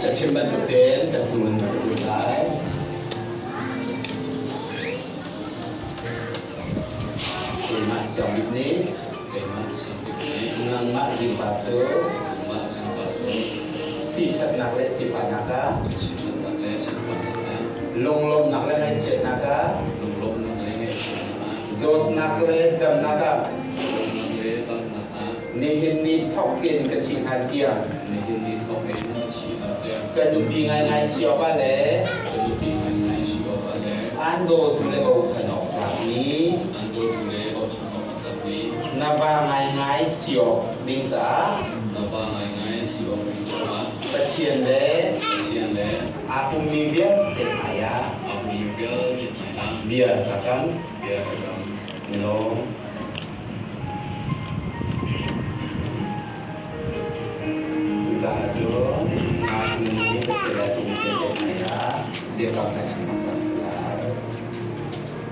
Ka chim bantuk tein kan hnu in ka zul lai. Keimah Siangbik nih Keimah Siangbik nih nangmah zingpa cu nangmah zingpa cu siṭhatnak le sifahnak ah siṭhatnak le sifahnak ah lunglawmhnak le ngaihchiatnak ah lunglawmhnak le ngaihchiatnak ah zawtnak le damnak ah zawtnak le damnak ah nihin ni thawk in ka thi hlan tiang nihin ni thawk in ka thi hlan tiang ka nupi ngaingai si awkah le ka nupi ngaingai si awkah le aan dawtu le bochan awk tlakmi aan dawtu le bochan awk a tlakmi na va ngaingai si awk ding caah na va ngaingai si awk ding caah Pathian le Pathian le aa pummi vialte hmaiah aa pummi vialte hmaiah bia ka kam. Bia ka kam. Lawm. Tuzaan ah cun aa pummi Pathian le pummi vialte hmaiah biakam ka chim hmasa si lai.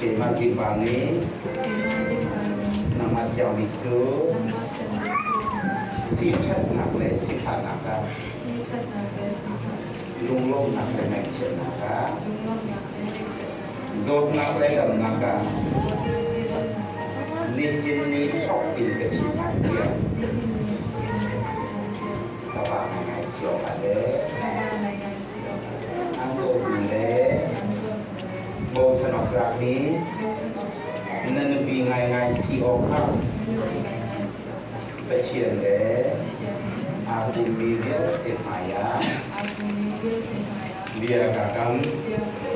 Keimah zingpa nih Keimah zingpa nih nangmah siangmi cu nangmah siangmi cu siṭhatnak le sifahnak ah siṭhatnak le sifahnak lunglawmhnak le ngaihchiatnak ah lunglawmhnak le ngaihchiatnak ah zawtnak le damnak ah zawtnak le damnak ah nihin ni thawk in ka thi hlan tiang nihin ni thawk in ka thi hlan tiang ka pa ngaingai si awkah le ka pa ngaingai si awkah le an dawtu le an dawtu le bochan awk tlakmi bochan awk tlakmi na nupi ngaingai si awkah na nupi ngaingai si awkah Pathian le Pathian le aa pummi vialte hmaiah aa pummi vialte hmaiah bia ka kam. bia ka kam.